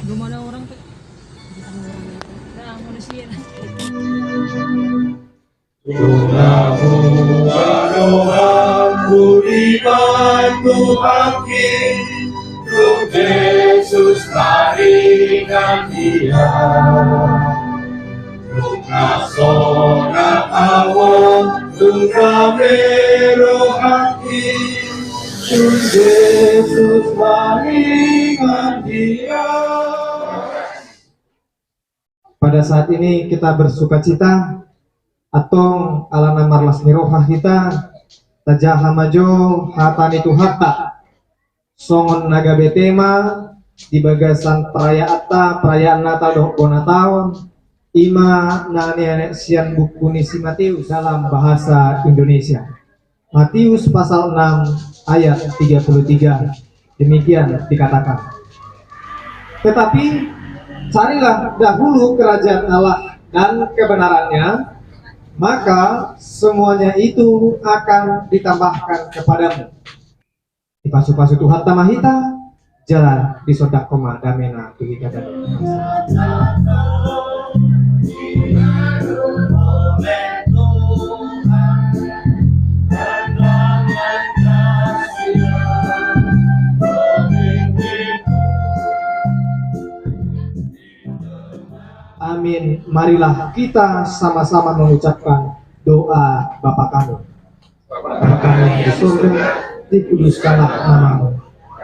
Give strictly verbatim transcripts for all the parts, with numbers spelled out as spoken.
Belum ada orang, Pak. Nah, manusia. Nunga muba rohangku dibantu Tuhanki, tu Jesus maringan dia. Nunga sonang ahu, nunga be rohangki, tu Jesus maringan dia. Pada saat ini kita bersukacita, antong alana marlas ni roha hita, tajaha ma jo hata ni Tuhanta. Songon na gabe tema di bagasan perayaanta, perayaan Natal dohot bona taon, i ma na nianeak sian buku ni si Matius dalam bahasa Indonesia. Matius pasal enam ayat tiga puluh tiga, demikian dikatakan. Tetapi carilah dahulu kerajaan Allah dan kebenarannya, maka semuanya itu akan ditambahkan kepadamu. Dipasupasu Tuhanta ma hita, jala disondangkon ma damena tu hita. Amin. Marilah kita sama-sama mengucapkan doa Bapa kami. Bapa kami di surga, dikuduskanlah nama-Mu.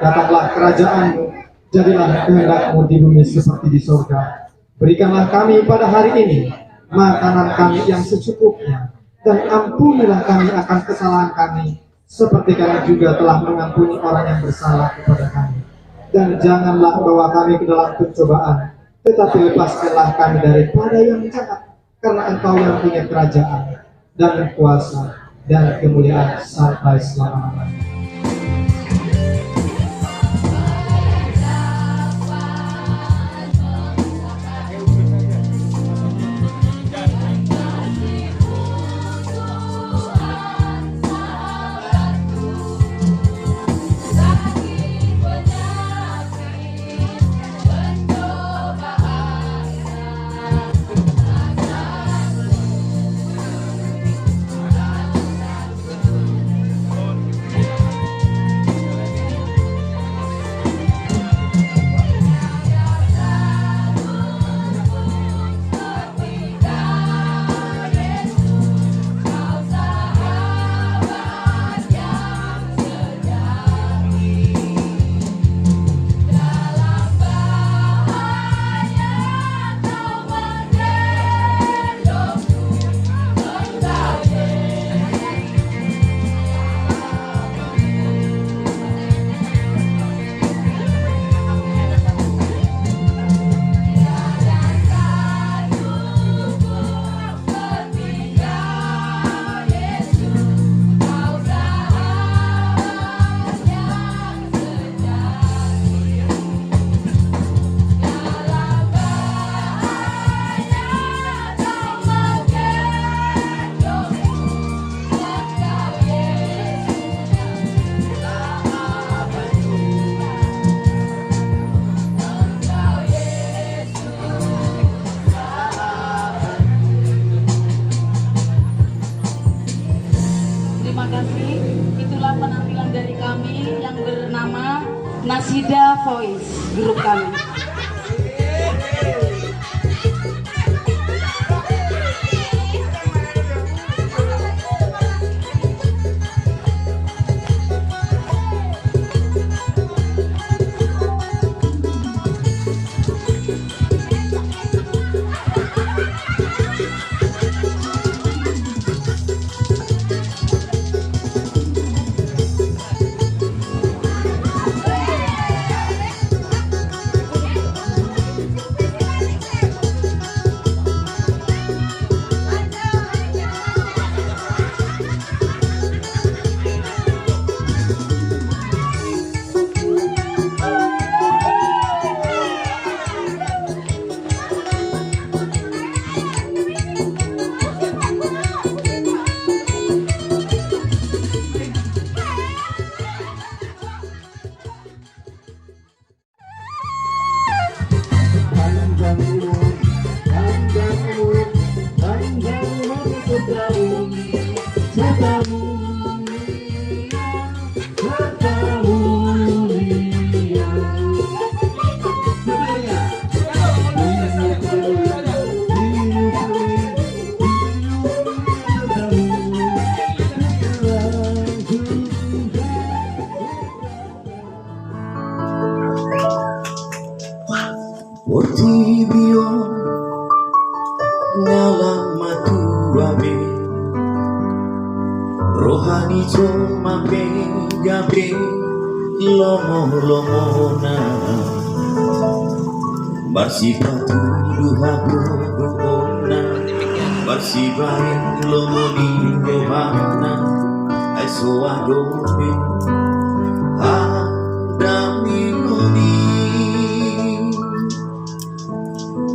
Datanglah kerajaan-Mu, jadilah kehendak-Mu di bumi seperti di surga. Berikanlah kami pada hari ini makanan kami yang secukupnya, dan ampunilah kami akan kesalahan kami, seperti kami juga telah mengampuni orang yang bersalah kepada kami. Dan janganlah bawa kami ke dalam pencobaan, tetapi lepaskanlah kami daripada yang jahat. Karena Engkau yang punya kerajaan dan kuasa dan kemuliaan sampai selama-lamanya. Terima kasih. Itulah penampilan dari kami yang bernama Nasida Voice, grup kami. Portibi on nga lam matua be, roha ni jolma pe gabe lomolomona. Marsipatudu hagogoonna, marsibaen lomo ni rohana, ai so adong be hadameon i.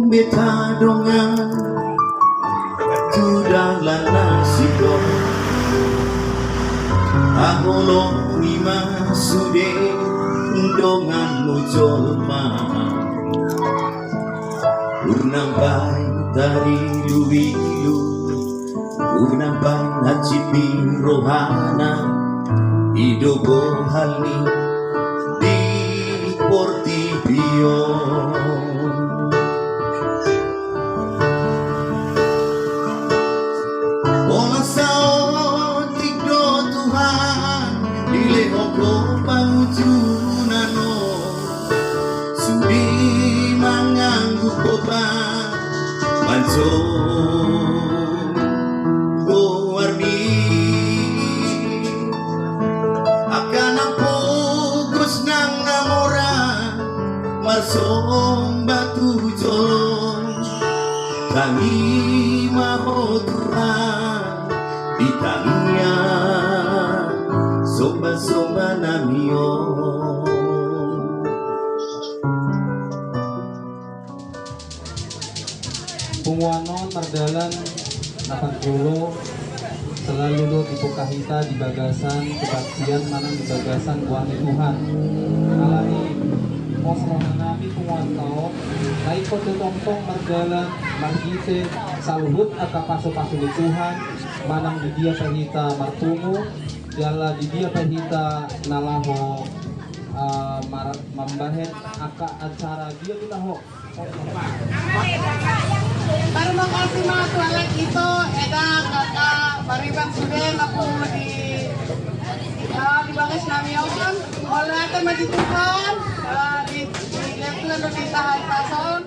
Beta dongan tu dalan na sihol, haholongi ma sude donganmu jolma. Unang baen tariluilu, unang baen hansit ni rohana, i do bohal ni di portibi on. Pola saotik do Tuhan dilehon ho pangunjunan on, sude manganggu boban manjou goarmi. Angka na pogos nang na mora marsomba tu jolo, tangi ma ho Tuhan di tangiang sombasomba nami on. Punguan on mardalan na parjolo, selalu do dipungka hita di bagasan kebaksian manang di bagasan goar ni Tuhan. Alani i, pos roha nami punguan ta on, na ingkon do tongtong mardalan marhite saluhut angka pasupasu ni Tuhan, manang di dia pe hita marpungu, jala di dia pe hita na laho, ah, mar-, mambahen angka acara dia pe taho. Tarima kasih ma tu halak ito, eda angka pariban sude na pungu di, ah, di bagas nami on. Mauliate ma di Tuhan, ah, di, di level di tahan pason.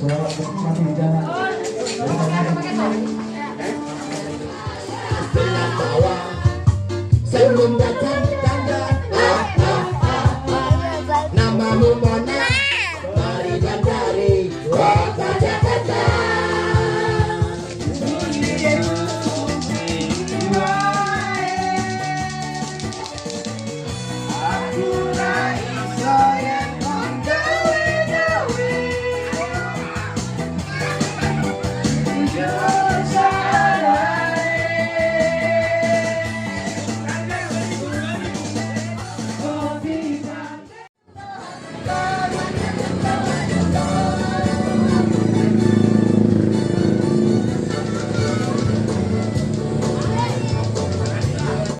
Selamat menikmati jalan. Selamat datang.